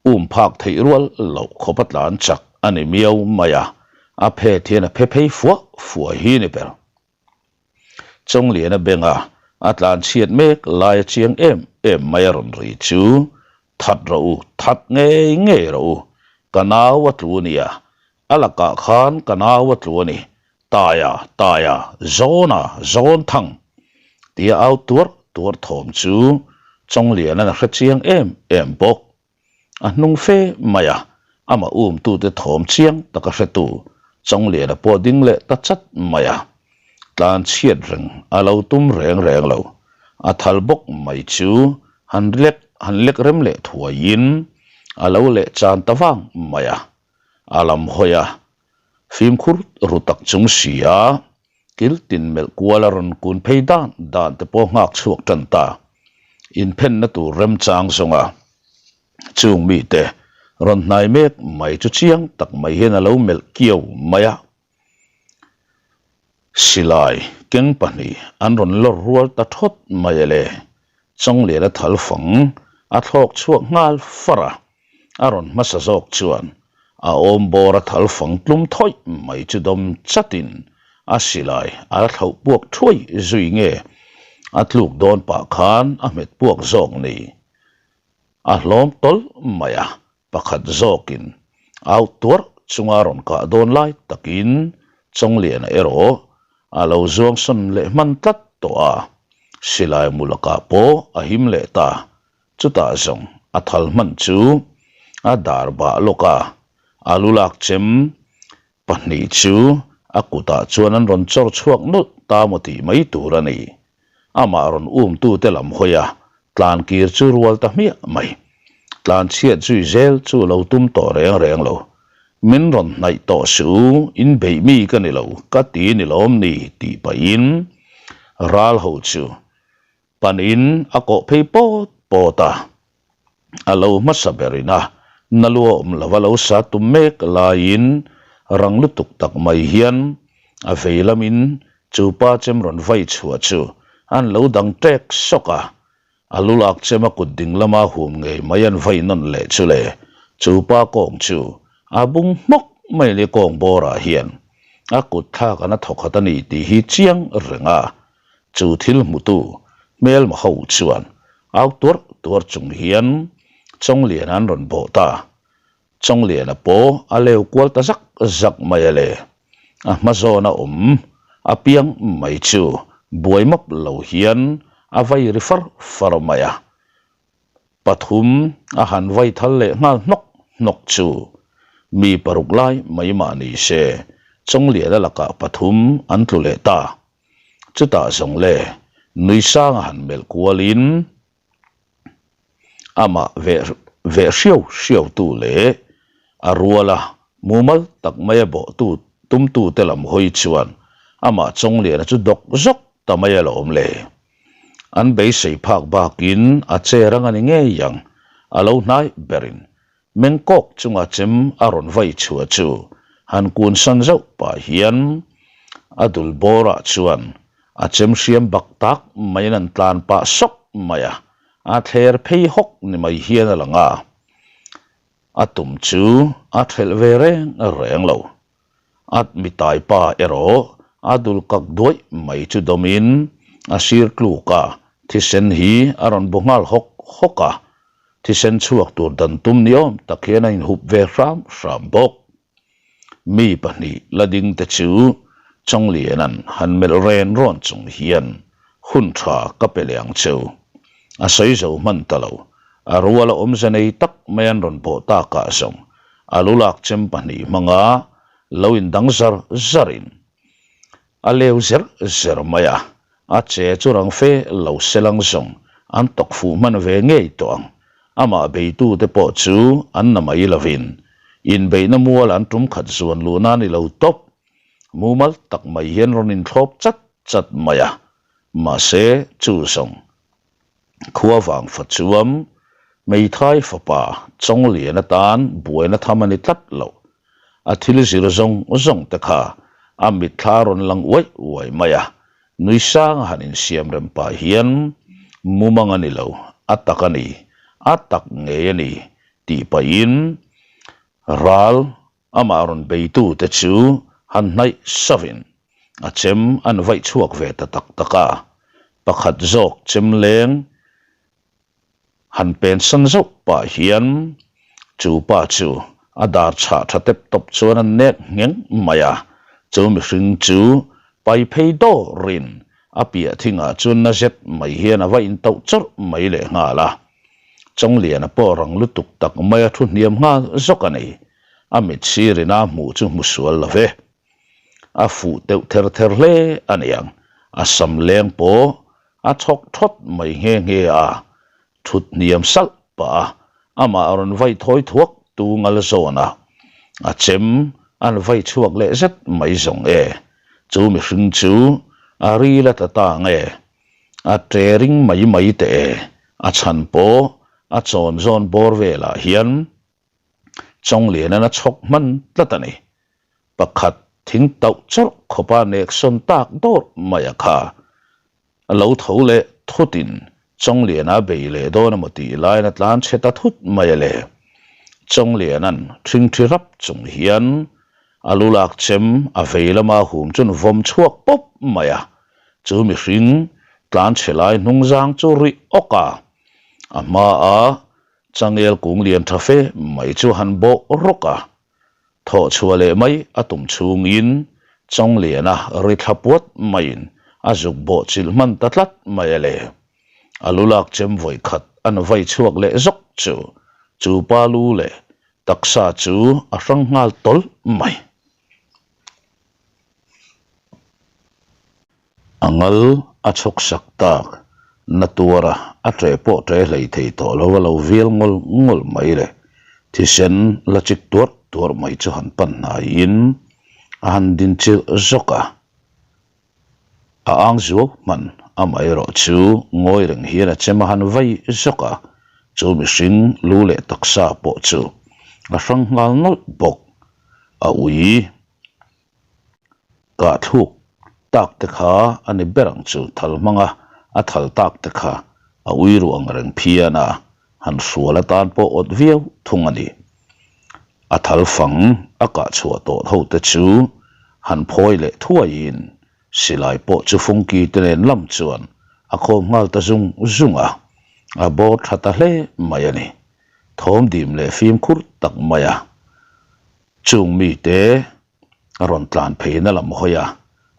um phak theih rual loh khawp a tlan chak a ni miau mai a, a phet hian a phe phei fuah fuah hi ni ber. Chawngliana benga a tlan chhiat mek lai a chiang em em mai a rawn ri chu, That rawh u, that ngei ngei rawh u, ka nau a tlu nia, a lakah khan ka nau a tlu a ni, Taia, Taia, Zawna, Zawnthang! tia au tuarh tuarh thawm chu Chawngliana'n a hre chiang em em bawk. A hnung fe mai a, amah umtute thawm chiang taka hretu Chawngliana pawh ding leh ta chat mai a. Tlan chhiat reng a lo tum reng reng lo. A thal bawk mai chu han lek han lek rem leh thuaiin a lo leh chan ta vang mai a. A lam hawi a, fimkhur ru tak chung si a, Kil tin melh kual a rawn kun phei dan dan te pawh nghak chhuak tan ta. Inphenna tur remchang zawnga chung mite rawn hnai mek mai chu chiang tak mai hian a lo melh kiau mai a. Silai keng pahnih an rawn lawr rual ta thawt mai a le. Chawngliana thal fang a thlawk chhuak nghal far a. A rawn hmasa zawk chuan a awm bawr a thal fang tlum thawih mai chu dawm chatin a silai a la thlauh puak thuai zui nge a tluk dawn pah khan a hmet puak zawk ni. A hlawm tawlh mai a, pakhat zawkin au tuarh chunga rawn kah dawn lai takin Chawngliana erawh a lo zuang sawn leh hman tlat tawh a, silai mu lakah pawh a him leh ta. Chutah zawng a thal hman chu a dar bah lawk a, a lu lak chem pahnih chu a kutah chuan an rawn chawr chhuak nawlh ta maw tih mai tur a ni. Amah rawn umtute lam hawi a, tlan kir chu rual ta hmiah mai. Tlan chhiat zui zel chu lo tum tawh reng reng lo. Min rawn hnaih tawh suh u, in beih mi ka ni lo, ka ti ni lawm ni tih pahin ral ho chu Panin a kawh phei pawt pawt a, a lo hmasa berin a na lu a awm lova lo sa tum mek laiin rang lutuk tak mai hian a vei lamin chu pa chem rawn vai chhuah chu an lo dang ṭek sawk a, a lu lak chem a kut ding lama hum ngei mai an vai nawn leh chu le chu pa kawng chu a bung hmawk mai ni kawng bawrah hian a kut thlak an a thawkhat a ni tih hi chiang reng a. Chu thil hmutu hmelma ho chuan au tuarh tuarh chung hian Chawngliana an rawn bawh ta. Chawngliana pawh a leu kual ta zak zak mai a le. A hma zawna awm a piang mai chu buai map lo hian a vai ri far far mai a. Pathum a han vai thal leh nghal hnawk hnawk chu mi paruk lai mai mah ni se Chawngliana lakah pathum an tlu leh ta. Chutah zawng le, nui sanga han melh kualin amah veh veh hriau hriau tu leh a ruala mumal tak maia bawhtu tumtute lam hawi chuan amah Chawngliana chu dawk zawk ta mai alawm le. An beisei phak bakin a che rang a ni ngei ang, a lo hnai berin Mengkawk chunga chem a rawn vai chhuah chu han kun san zauh pah hian a dul bawrah chuan a chem hriam bak tak maiin an tlan pah sawk mai a, a thler phei hawk ni mai hian a lang a, a tum chu a thelh ve reng reng lo. A mitai pa erawh a dul kak duaih mai chu dawmin a sir tluk a, thisen hi a rawn bu nghal hawk hawk a, thisen chhuak tur dan tum ni awm tak hian a inhup ve hram hram bawk. Mi pahnih la ding te chu Chawngliana'n han melh ren rawn chung hian hun tha ka pe leh ang cheu. A sawi zo hman ta lo, a ruala awmze nei tak mai an rawn bawh takah zawng A lu lak chem pahnih hmanga lo indang zar zarin a leu zer zer mai a, a che chu rang fe lo selang zawng an tawk fuh hman ve ngei tawh ang. Amah beitute pawh chu an na mai lovin inbeihna mual an tum khat zuan luhna a ni lo tawp. Mumal tak mai hian rawn inthlawp chat chat mai a, mahse chu zawng khua vang fa chuam. Hmeithai fapa Chawnglian atan buaina tham a ni tlat lo. A thil zir zawng zawng te kha a mitthla rawn lang uai uai mai a, nui sang a han insiam rem pah hian mumang a ni lo, a tak a ni, a tak ngei a ni tih pahin ral amah rawn beitute chu han hnaih sauhin a chem an vaih chhuak ve ta tak tak a, pakhat zawk chem leng Han pensan zauh pah hian chu pa chu a dar chhah tha tep tawp chuan a nek ngheng mai a, chu mihring chu pai phei dawrin a piah thingah chuan na zet mai hian a va intauh chawrh mai leh nghal a. Chawngliana pawh rang lutuk tak mai a thu hniam nghal zawk a ni. A mit sirin a hmuh chu hmu sual lo ve. A fuh deuh ther ther hle a niang, a sam leng pawh A chhawk thawt mai nghe nghe a, thut hniam salh pah a, amah rawn vai thawi thuak tu ngal zawn a, a chem an vai chhuak leh zet mai zawng e. Chu mihring chu a ril a tla ta nge, a ṭe ring mai mai teh e, a chhan pawh a chawn zawn bawr velah hian Chawnglianan a chhawk hman tlat a ni. Pakhat thing tauh chawrh khawpa nek sawn tak dawrh mai a kha. A lo tho leh thutin Chawngliana a bei leh dawn emaw tih laiin a tlan chhe ta thut mai a le. Chawngliana'n ṭhingṭhi rap chung hian a lu lak chem a vei lama hum chuan vawm chhuak pawp mai a. Chu mihring tlan chhe lai hnungzang chu rih awk a, a hmaa Changel kung lian tha fe mai chu han bawh rawk a, thawh chhuah leh mai a tum chhungin Chawngliana ri thla puat maiin a zuk bawh chilh hman ta tlat mai a le. A lu lak chem vawi khat an vai chhuak leh zawk chu chu pa lu leh taksa chu a hrang nghal tawlh mai. A ngal a chhawk sak tak, na tuar a, a ṭeh pawh ṭeh hlei thei tawh lo a lo vial ngawl ngawl mai le. Thisen la chik tuarh tuarh mai chu han pan hnaiin a han din chilh zawk a. A ang zuau hman amaherawh chu ngawi reng hian a chem a han vai zawk a, chu mihring lu leh taksa pawh chu a hrang nghal nawlh bawk. A ui. Kah thluk tak te kha a ni ber ang chu thal hmanga a thal tak te kha a ui ruh ang reng phian a, han hrual atan pawh awt viau thung a ni. A thal fang a kah chhuah tawh ho te chu han phawi leh thuaiin silai pawh chu fungki te nen lam chuan a khawm nghal ta zung zung a, a bawr tha ta hle mai a ni. Thawm dim leh fimkhur tak mai a. Chung mite a rawn tlan pheina lam hawi a,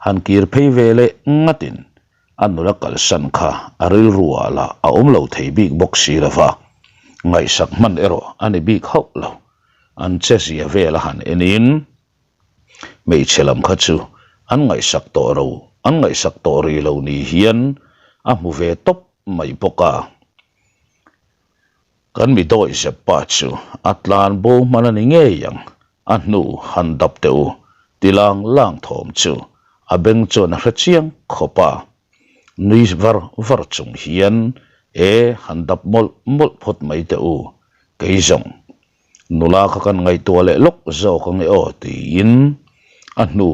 han kir phei ve leh ngatin a nula kalsan kha a rilru ah lah a awm lo thei bik bawk si lo va, ngaihsak hman erawh a ni bik hauh lo. An che zia vel a han enin hmeichhe lam kha chu an ngaihsak tawh ro, an ngaihsak tawh ri lo ni hian a hmu ve tawp mai bawk a. Kan mi dawih zep pa chu a tlan bo hman a ni ngei ang, a hnu han dap teh u ti lang lang thawm chu a beng chuan a hre chiang khawp a. Nui var var chung hian e han dap mawlh mawlh phawt mai teh u, kei zawng nula kha kan ngaihtuah leh lawk zawk ange aw tiin a hnu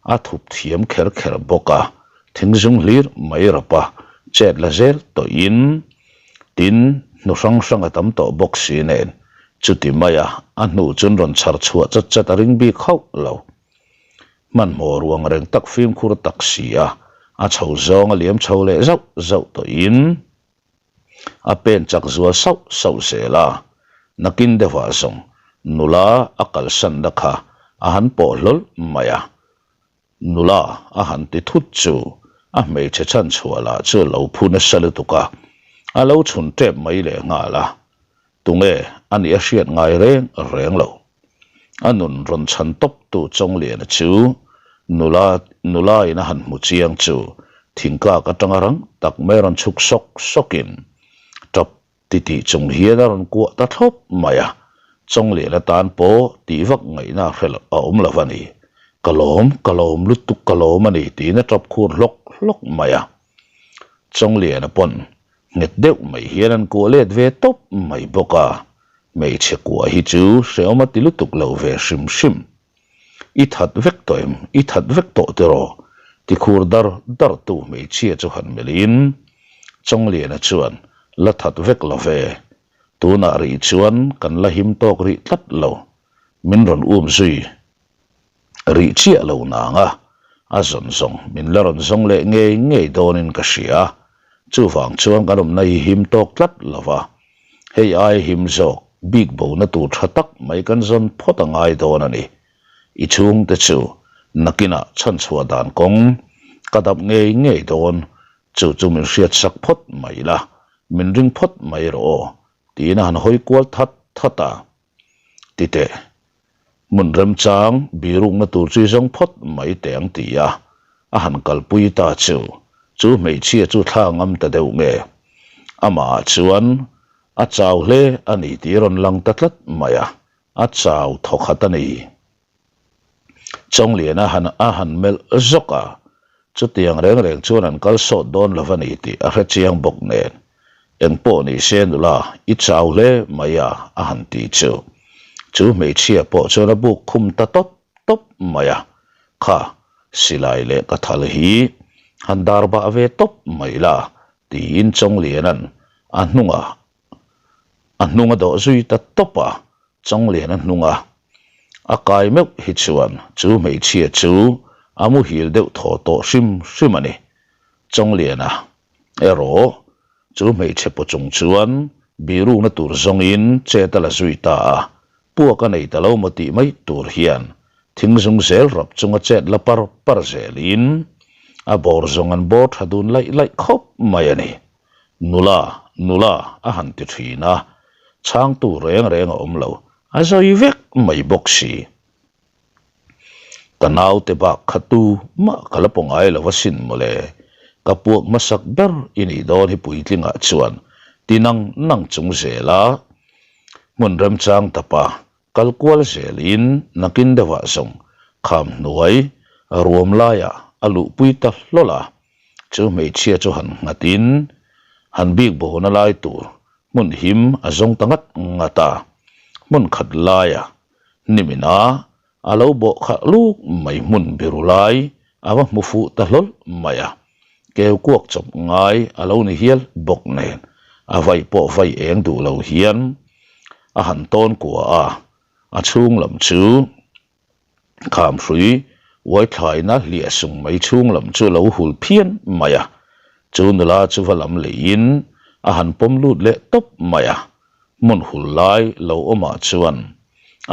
A thup thiam kher kher bawk a, thingzung hlir mai rap a, chet la zel tawhin tin hnu hrang hrang a tam tawh bawk si nen, chuti maia a hnu chun rawn chhar chhuah chat chat a ring bik hauh lo. Hmanhmawh ruang reng tak fimkhur tak si a, a chho zawng a liam chho leh zauh zauh tawhin a pen chak zual sauh sauh zel a, nakin deuhah zawng nula a kalsanna kha a han pawh hlawl mai a, nula a han ti thut chu a hmeichhe chhan chhuah lah chu a lo phu nasa lutuk a, a lo chhun tep mai leh nghal a, tunge a nih a hriat ngai reng reng lo. A nun rawn chhan tawp tu Chawngliana chu nula nula in a han hmu chiang chu thingkak atanga rang tak mai rawn chhuk sawk sawkin tap ti tih chung hian a rawn kuah ta thlawp mai a, Chawngliana tan pawh tih vak ngaihna a hre a awm lo a ni. Ka lawm, ka lawm lutuk ka lawm a ni tiin a tap khur hlawk hlawk mai a. Chawngliana pawn. Nghet deuh mai hian an kuah let ve tawp mai bawk a, hmeichhe kuah hi chu hrehawm a ti lutuk lo ve hrim hrim. I that vek tawh em? I that vek tawh tiraw? Ti khur dar dar tu hmeichhia chu han melhin Chawngliana chuan la that vek lo ve. Tunah rih chuan kan la him tawk rih tlat lo. Min rawn um zui rih chiah lo nang a, a zawn zawng min la rawn zawng leh ngei ngei dawnin ka hria. Chuvang chuan kan awmna hi him tawk tlat lo va, hei ai him zawk bik bona tur tha tak mai kan zawn phawt a ngai dawn a ni. I chhungte chu nakinah chhanchhuah dan kawng ka dap ngei ngei dawn, chu chu min hriatsak phawt mai la, min ring phawt mai rawh aw, tiin a han hawi kual that that a. Ti teh, hmun remchang birukna tur chu i zawng phawt mai teh ang ti a, a han kalpui ta chu, chu hmeichhia chu thla ngam ta deuh nge? Amah ah chuan a chau hle a ni tih rawn lang ta tlat mai a, a chau thawkhat a ni. Chawngliana han a han melh zawk a, chutiang reng reng chuan an kal sawt dawn lo a ni tih a hre chiang bawk nen. Eng pawh ni se nula, i chau hle mai a, a han ti chu. Chu hmeichhia pawh chuan a buk khum ta tawp tawp mai a, Kha, silai leh ka thal hi han dar bah ve tawp mai la, tiin Chawngliana'n a hnungah A hnung a dawh zui ta tawp a, Chawnglian a hnung a. A kai meuh hi chuan chu hmeichhia chu a muhil deuh thaw tawh hrim hrim a ni. Chawngliana erawh chu hmeichhe paw chung chuan birukna tur zawngin chet a la zui ta a, puak a nei ta lo maw tih mai tur hian thing zung zel rap chunga chet la par par zelin a bawr zawng an bawr tha dun laih laih khawp mai a ni. Nula, nula a han ti thin a, chhangtu reng reng a awm lo, a zawi vek mai bawk si. Ka naute bak kha tu mah ka la paw ngai lo asin mawle, ka puak hmasak ber i nih dawn hi puitlingah chuan ti nang nang chung zel a, hmun remchang tapa kal kual zelin nakin deuhah zawng kham hnuai ruam laiah a luhpui ta hlawl a. Chu hmeichhia chu han nghatin han bik bona lai tur hmun him a zawng ta ngat ngat a, hmun khat laia nimina a lo bawh khalh luk mai hmun biru lai a va hmu fuh ta hlawl mai a, keu kuak chawp ngai a lo ni hial bawk nen a vai pawh vai eng duh lo hian a han tawn kua a, a chhung lam chu. Khamhrui uaithlaina hliah sung mai chhung lam chu a lo hul phian mai a, chu nula chu va lam leiin a han pawm lut leh tawp mai a, hmun hul lai lo awmah chuan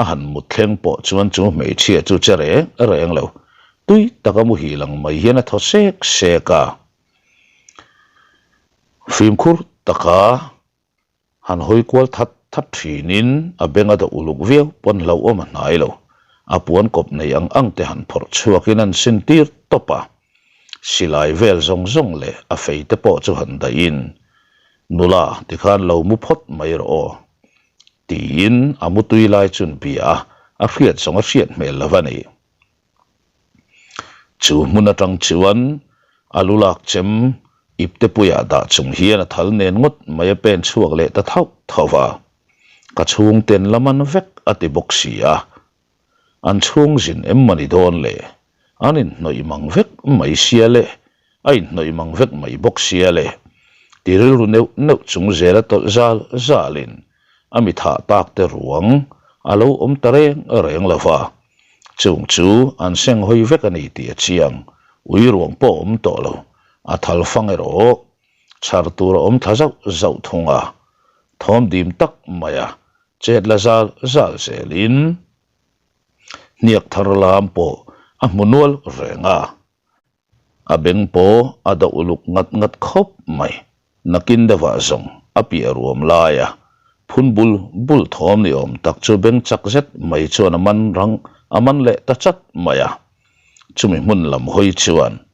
a han mut thleng pawh chuan chu hmeichhia chu che reng reng lo, tui taka muhil ang mai hian a thaw sek sek a, fimkhur taka. Han hawi kual that that thinin a beng a dawh uluk viau pawn hlauhawm a hnai lo. A puan kawp nei ang ang te han phawrh chhuakin an sin tir tawp a. Silai vel zawng zawng leh a fei te pawh chu han dahin, Nula, tikhan lo mu phawt mai rawh aw. Tiin a mutui lai chun bia a, a hriat zawng a hriat hmel lo a ni. Chu hmun atang chuan a lu lak chem ipte puiah dah chung hian a thal nen ngawt mai a pen chhuak leh ta thauh thauh va. Ka chhungten la man vek a ti bawk si a. An chhung zin em mawni dawn le? An inhnawih mang vek mai sia le, a inhnawih mang vek mai bawk sia le. Ti rilru neuh neuh chung zel a tawlh zal zalin a mi thah tak te ruang a lo awm ta reng reng lo va. Chung chu an seng hawi vek a ni tih a chiang, ui ruang pawh a awm tawh lo, a thal fang erawh chhar tur a awm thla zauh zauh thung a, thawm dim tak mai a chet la zal zal zelin hniak thar lam pawh a hmu nual reng a. A beng pawh a doh uluk ngat ngat khawp mai. Nakin deuhah zawng a piah ruam laia phun bul bul thawm ni awm tak chu beng chak zet mai chuan a man rang a man leh ta chat mai a. Chumi hmun lam hawi chuan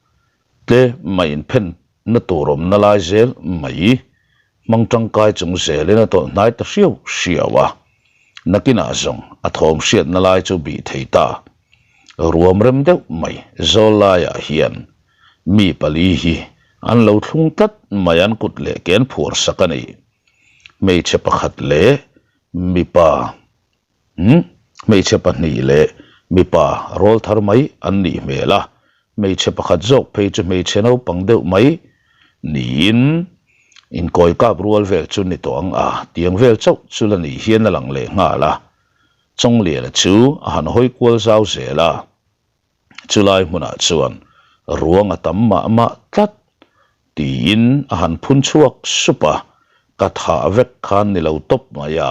tle mai inphen na tur awmna lai zel mai hmang tangkai chung zelin a tawlh hnai ta hriau hriau a. Nakinah zawng a thawm hriatna lai chu bih thei ta. Ruam rem deuh mai zawl laiah hian mi pali hi An lo thlung tlat mai an kut leh ke an phuar sak a ni. Hmeichhe pakhat leh mipa umm hmeichhe pahnih leh mipa rawl thar mai an nih hmel a, hmeichhe pakhat zawk phei chu hmeichhe naupang deuh mai niin inkawi kap rual vel chu ni tawh ang a, tiang vel chauh chu la nih hian a lang leh nghal a. Chawngliana chu a han hawi kual zau zel a. Chulai hmunah chuan ruang a tam mah mah tlat tiin a han phun chhuak sup a, ka thah vek khan ni lo tawp mai a,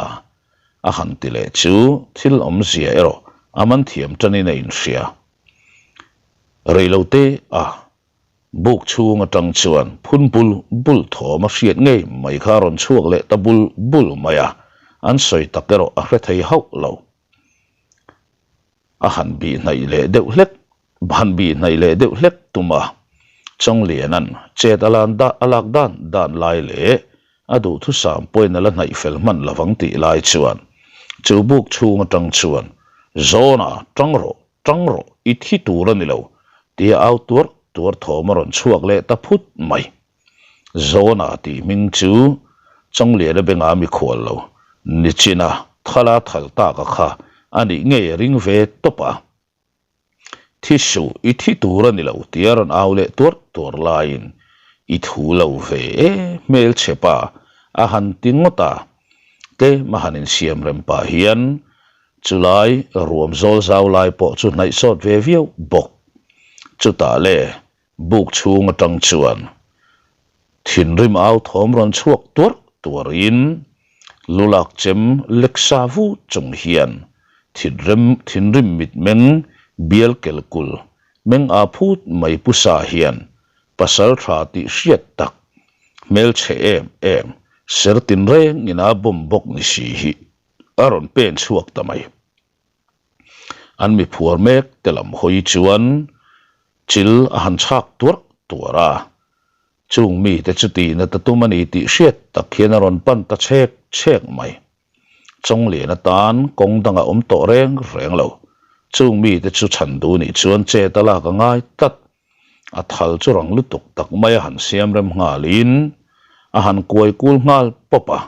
a han ti leh chu thil awmzia erawh a man thiam tanin a inhria. Reilote a buk chhung atang chuan phun bul bul thawm a hriat ngei mai kha a rawn chhuak leh ta bul bul mai a, an sawi tak erawh a hre thei hauh lo. A han bih hnaih leh deuh hlek, han bih hnaih leh deuh hlek tum a, Chawngliana'n chet a lan a lak dan dan lai leh a duhthusam pawhin a la hnaih fel hman lovang tih lai chuan chu buk chhung atang chuan, Zawna, tang rawh, tang rawh, i thi tur a ni lo, tia au tuar tuar thawm a rawn chhuak leh ta phut mai. Zawna tih hming chu Chawngliana bengah a mikhual lo. Nichina thala thal taka kha a nih ngei a ring ve tawp a. Thi suh, i thi tur a ni lo tia rawn au leh tuar tuar laiin i thu lo ve e hmelchhe pa a han ti ngawt a. Tlem a han insiam rem pah hian chulai ruam zawl zau lai pawh chu hnaih sawt ve viau bawk. Chutah le Buk chhung atang chuan thinrim au thawm rawn chhuak tuarh tuarin lulak chem lek sa vu chung hian thinrem thinrim mitmeng bial kel kul meng aa phut mai pu sa hian pasal tha tih hriat tak hmelchhe em em ser tinreng ina bomb bawk ni si hi a rawn pen chhuak ta mai. An mi phuar mek te lam hawi chuan chil a han chhak tuarh tuarh a, chung mite chu tihna ta tum a ni tih hriat tak hian a rawn pan ta chhek chhek mai. Chawnglian atan kawng dang a awm tawh reng reng lo, chung mite chu chhan duh nih chuan chet a lak a ngai tlat. A thal chu rang lutuk tak mai a han siam rem nghalin a han kuai kul nghal pawp a,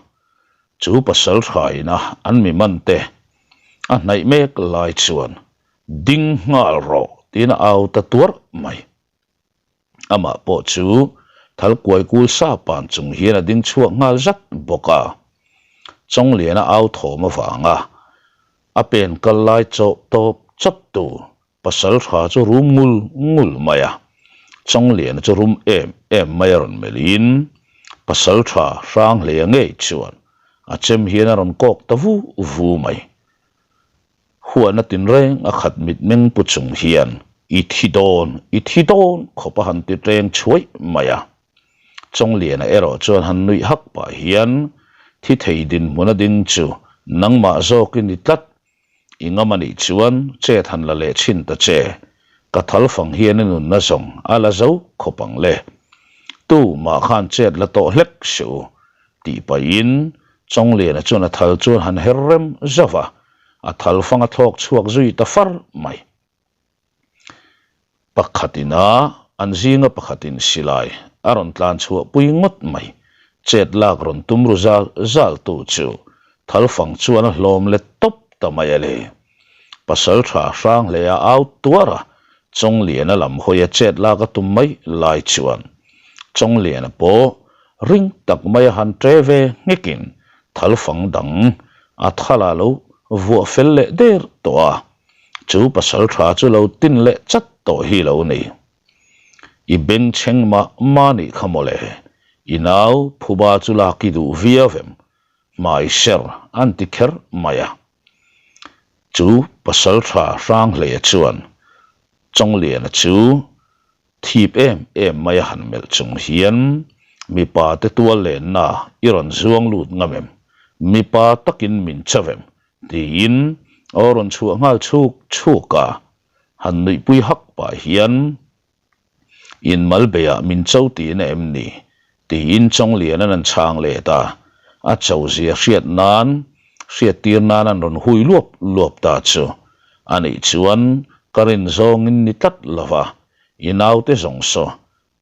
Chu pasal hraina an mi man te a hnaih mek lai chuan ding nghal rawh tiin a au ta tuarh mai. Amah pawh chu thal kuai kul sa pan chung hian a ding chhuak nghal zat bawk a. Chawngliana au thawm avanga a pen kal lai chawh tawp chawp tu Pasal tha chu rum ngul ngul mai a, Chawngliana chu rum em em mai a rawn melhin pasal tha hrang hlei a ngei chuan a chem hian a rawn kawk ta vu vu mai. Huana tinreng a khat mitmeng pu chung hian i thi dawn, i thi dawn khawp a han ti tleng chhuaih mai a. Chawngliana erawh chuan han nuih hak pah hian thi thei dinhmun a ding chu nangmah zawkin i tlat I ngam a nih chuan chet han la leh chhin ta che, ka thal fang hian i nunna zawng a la zo khawp ang le. Tu mah khan chet la tawh hlek suh u, tih pahin Chawngliana chuan a thal chuan han her rem zauh a, a thal fang a thlawk chhuak zui ta far mai. Pakhatin a, an zinga pakhatin silai a rawn tlan chhuah pui ngawt mai. Chet lak rawn tum ru zal zal tu chu thalfang chuan a hlawm let tawp ta mai a le. Pasal tha hrang hle a au tuar a, Chawngliana lam hawi a chet lak a tum mai lai chuan Chawngliana pawh ring tak mai a han ṭe ve nghekin thalfang dang a thal a lo vuah fel leh der tawh a. Chu pasal tha chu lo tin leh chat tawh hi lo ni. I bengchheng mah mah nih kha mawle, i nau phuba chu lak i duh viau em, hmai ser an ti kher mai a. Chu pasal tha hrang hleia chuan Chawngliana chu Thip em em mai a han melh chung hian mipa te tual lenna i rawn zuang lut ngam em? Mipa takin min chauh em? tiin aw rawn chhuah nghal chhuk chhuk a, han nuihpui hak pah hian In mal beiah min cho tihna em ni? tiin Chawngliana'n an chhang let a, a cho zia hriat nan hriattir nan an rawn hui luap luap ta chu a nih chuan ka rin zawngin ni tlat lo va, i naute zawng saw.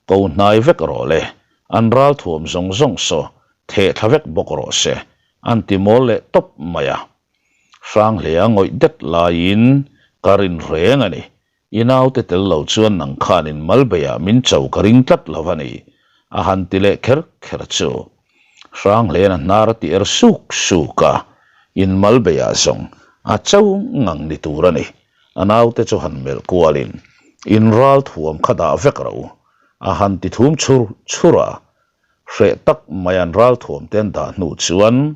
Ko hnai vek rawh le, an ral thuam zawng zawng saw theh thla vek bawk rawh se, an ti mawl leh tawp mai a. Hranghlea ngawih det laiin ka rin reng a ni. I naute tel lo chuan nang khanin Malbeiah min cho ka ring tlat lo a ni, a han ti leh kher kher chu. Hranghlean a hnar a ti er suk suk a, in Malbeiah zawng a cho ngang ni tur a ni. A naute chu han melh kualin, In ral thuam kha dah vek rawh u, a han ti thum chhur chhur a. Hreh tak mai an ral thuam te an dah hnu chuan,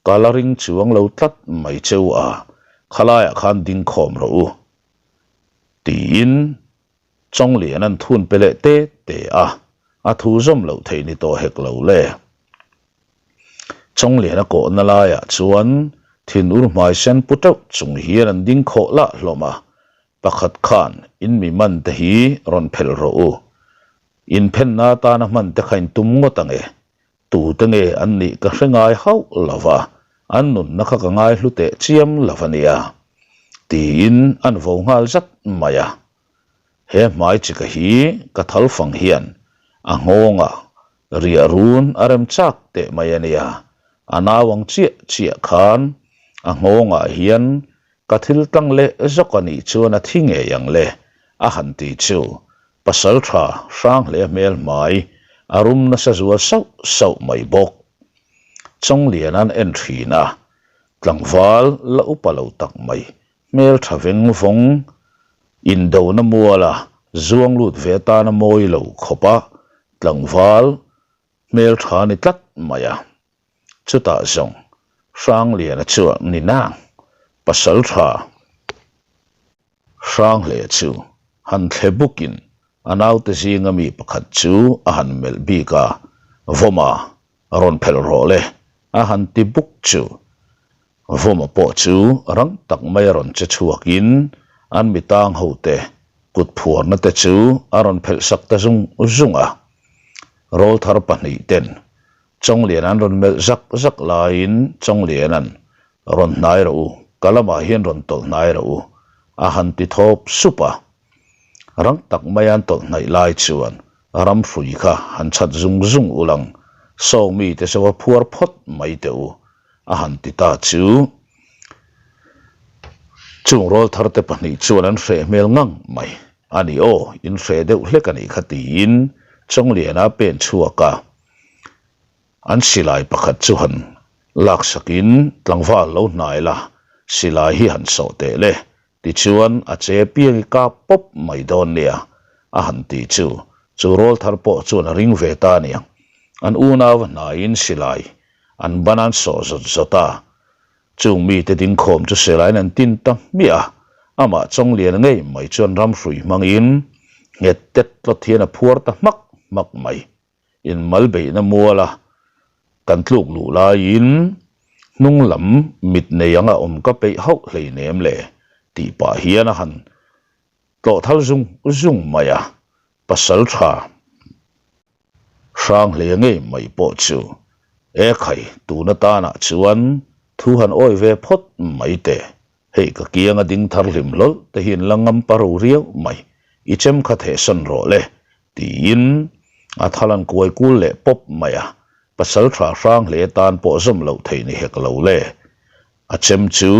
Ka la ring chuang lo tlat mai che u a, khalaiah khan ding khawm rawh u, Tiin Chawnglian an thun pe leh te te a, a thu zawm loh theih ni tawh hek lo le. Chawnglian a kawhna laiah chuan thin ur hmai sen pu teuh chung hian an ding khawh lah hlawm a, pakhat khan in mi man te hi rawn phelh rawh u, inphenna atana hman te kha in tum ngawt ang e, Tute nge an nih ka hre ngai hauh lo va, an nunna kha ka ngai hlu teh chiam lo a nia, tiin an vo nghal zat mai a. He hmai chika hi ka thal fang hian a nghawngah riah run a rem chak teh mai a nia, a nau ang chiah chiah khan a nghawngah hian ka thil tlang leh zawk a nih chuan a thi ngei ang le, a han ti chu Pasal tha hrang hle hmel hmai a rum nasa zual sauh sauh mai bawk. Chawnglian an en thin a, tlangval la upa lo tak mai hmel tha veng vawng indona muala zuang lut ve atana mawi lo khawpa tlangval hmel tha ni tlat mai a. Chutah zawng Hrangliana chuan ni nang, pasal tha Hranghleia chu han thle bukin a naute zinga mi pakhat chu a han melh bik a, Vawma, rawn phelh rawh le, a han ti buk chu. Vawma pawh chu rang tak mai a rawn che chhuakin an mi tang hote kut phuarna te chu a rawn phelh sak ta zung zung a. Rawlthar pahnih ten Chawnglian an rawn melh zak zak laiin Chawngliana'n, Rawn hnai rawh u, ka lamah hian rawn tawlh hnai rawh u, a han ti thawp sup a. Rang tak maia an tawlh hnaih lai chuan ram hrui kha han chhat zung zung ul ang, sawng mite chu va phuar phawt mai teh u, a han ti ta chu. Chung rawltharte pahnih chuan an hreh hmel ngang mai. A ni aw, in hreh deuh hlek a nih kha tiin Chawngliana a pen chhuak a. An silai pakhat chu han laksakin tlangval lo hnai la, silai hi han sawh teh le, tichuan a che piang i kap pawp mai dawn nia, a han ti chu, chu rawlthar pawh chuan a ring ve ta aniang. An unau a hnaiin silai an ban an sawh zawt zawt a, chung mite dingkhawm chu silaiin an tin ta hmiah a, amah Chawngliana ngei mai chuan ramhrui hmangin nghet tet tlawt hian a phuar ta hmak hmak mai. Inmal beihna muala kan tluk luh laiin hnung lam mit nei anga awm ka peih hauh hleinem le tih pah hian a han tlawh thal zung zung mai a, pasal tha hrang hle ngei mai pawh chu e khai tun atanah chuan thu han awi ve phawt mai teh. Hei ka kianga ding thar hlim hlawlh te hian la ngam pa ro riau mai, i chem kha thehsan rawh le, tiin a thal an kuai kul leh pawp mai a, pasal tha hrang hle tan pawh zawm loh theih ni hek lo le. A chem chu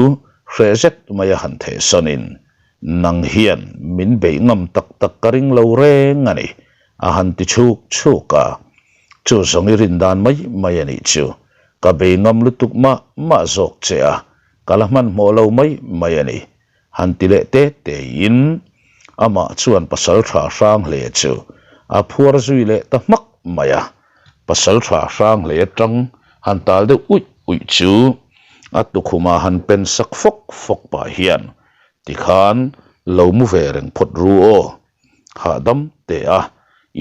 hreh zet mai a han thehsanin, Nang hian min beih ngam tak tak ka ring lo reng a ni, a han ti chhuk chhuk a. Chu zawng i rin dan mai mai a nih chu, ka bei ngam lutuk mah mah zawk che a, Ka la hmanhmawh lo mai mai a ni, han ti leh te tein amah chuan pasal tha hrang hle chu a phuar zui leh ta hmak mai a. Pasal tha hrang hle atang han tal deuh uih uih chu a tukhumah han pen sak fawk fawk pah hian tikhan lo mu ve reng phawt ru aw, hahdam teh a,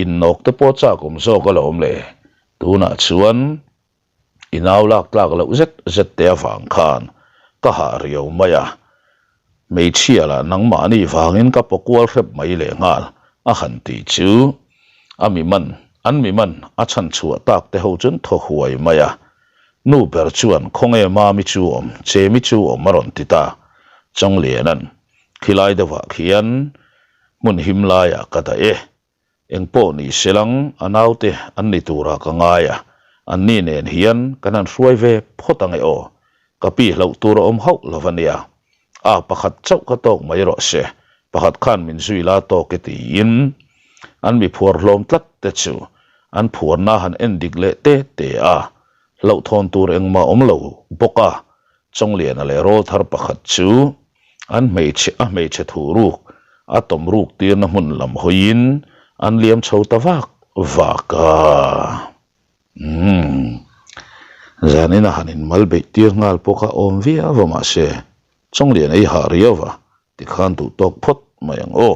innawk te pawh chak awm zawk alawm le, tunah chuan I nau lak tlak loh zet zet te avang khan ka hah riau mai a, hmeichhia lah nangmahni vangin ka paw kual hrep mai leh nghal a han ti chu a mi man an mi man a chhan chhuah tak te ho chuan thaw huai mai a, nu ber chuan khawnge mami chu awm chemi chu awm a rawn ti ta Chawngliana'n khilai deuhah khian hmun him laiah ka dah e. Eng pawh ni selang a naute an ni turah ka ngai a, anni nen hian kan han hruai ve phawt ang e aw. Ka pi hlauh tur a awm hauh lo va nia. A, pakhat chauh ka tawk mai rawh se, pakhat khan min zui la tawk e tiin an mi phuar hlawm tlat te chu an phuarna han en dik leh te te a, hlauhthawn tur engmah awm lo bawk a, Chawngliana leh rawlthar pakhat chu an hmeichhe a hmeichhe thuh ruk a tawm ruk tirna hmun lam hawiin an liam chho ta vak vak a. Umm. Zanin a han inmal beih tir nghal pawh kha awm viau a mahse Chawngliana i hah riau a tikhan duh tawk phawt mai ang aw.